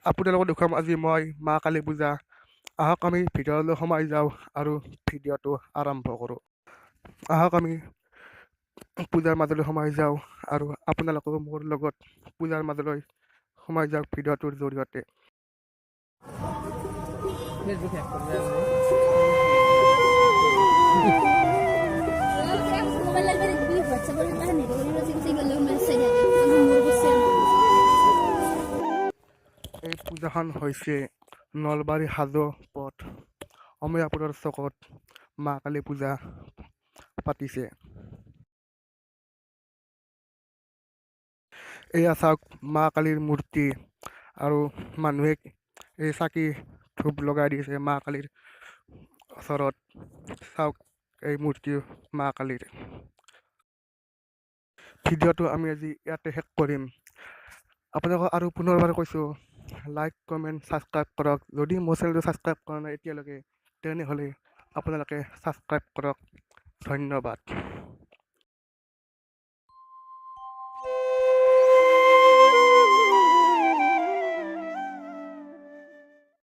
আপোনালোকক দেখুৱাম আজি মই মা কালী পূজা। আহক আমি ভিতৰলৈ সোমাই যাওঁ আৰু ভিডিঅ'টো আৰম্ভ কৰোঁ। আহক আমি পূজাৰ মাজলৈ সোমাই যাওঁ আৰু আপোনালোকেও মোৰ লগত পূজাৰ মাজলৈ সোমাই যাওক ভিডিঅ'টোৰ জৰিয়তে। ফেচবুক হেক কৰবে। এই পূজাখন হৈছে নলবাৰী হাজো পথ অময়াপুৰৰ চকত মা কালী পূজা পাতিছে। এয়া চাওক মা কালীৰ মূৰ্তি আৰু মানুহে এই চাকি ধূপ লগাই দিছে মা কালীৰ ওচৰত। চাওক এই মূৰ্তি মা কালীৰ। ভিডিঅ'টো আমি আজি ইয়াতে শেষ কৰিম। আপোনালোকক আৰু পুনৰবাৰ কৈছোঁ, লাইক, কমেণ্ট, ছাবস্ক্ৰাইব কৰক। যদি মোৰ চেনেলটো ছাবস্ক্ৰাইব কৰা নাই এতিয়ালৈকে, তেনেহ'লে আপোনালোকে ছাবস্ক্ৰাইব কৰক। ধন্যবাদ।